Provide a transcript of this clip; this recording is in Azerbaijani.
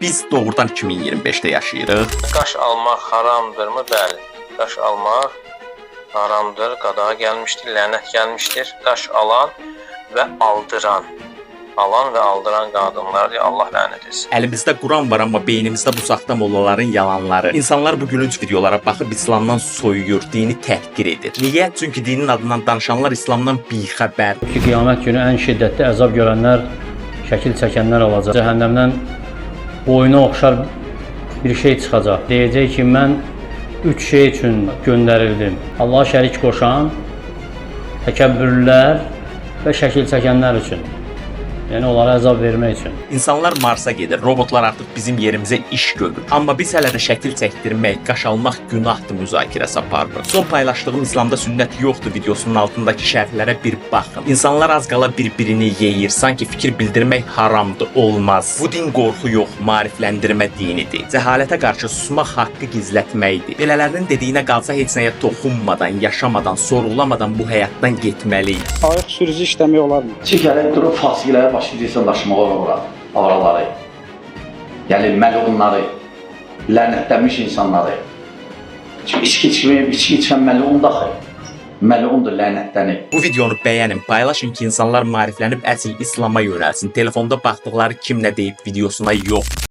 Biz doğrudan 2025-də yaşayırıq. Qaş almaq haramdırmı? Bəli. Qaş almaq haramdır, qadağa gəlmişdir, lənət gəlmişdir. Qaş alan və aldıran. Alan və aldıran qadınlar deyə Allah lənət etsin. Əlimizdə Quran var, amma beynimizdə bu saxta mollaların yalanları. İnsanlar bu gülünc videolara baxıb İslamdan soyuyur, dini təhqir edir. Niyə? Çünki dinin adından danışanlar İslamdan bixəbər. Ki, qiyamət günü ən şiddətli əzab görənlər şəkil çəkənlər olacaq. Cəhənnəmdən boyuna oxşar bir şey çıxacaq. Deyəcək ki, mən üç şey üçün göndərildim. Allaha şərik qoşan, təkəbbürlər və şəkil çəkənlər üçün. Yəni onlara əzab vermək üçün. İnsanlar Marsa gedir, robotlar artıq bizim yerimizə iş görür. Amma biz hələ də şəkil çəkdirmək, qaş almaq günahdır müzakirəsi aparırıq. Son paylaşdığım "İslamda sünnət yoxdur" videosunun altındakı şərhlərə bir baxın. İnsanlar az qala bir-birini yeyir, sanki fikir bildirmək haramdır, olmaz. Bu din qorxu yox, maarifləndirmə dinidir. Cəhalətə qarşı susmaq haqqı gizlətməkdir. Belələrinin dediyinə qalsa heç nəyə toxunmadan, yaşamadan, sorğulamadan bu həyatdan getməliyik. Ayıq sürücü işləmək olarmı? Ki gəlib durub fasiqlərə başlayırsan daşımağa ora avraları. Yəni məlunları, lənətlənmiş insanları. Çünki içki içməyib, içki içən məlun daxı. Məlundur, lənətlənib. Bu videonu bəyənin, paylaşın ki, insanlar maariflənib əsl İslama yönəlsin. Telefonda baxdıqları kim nə deyib videosuna yox.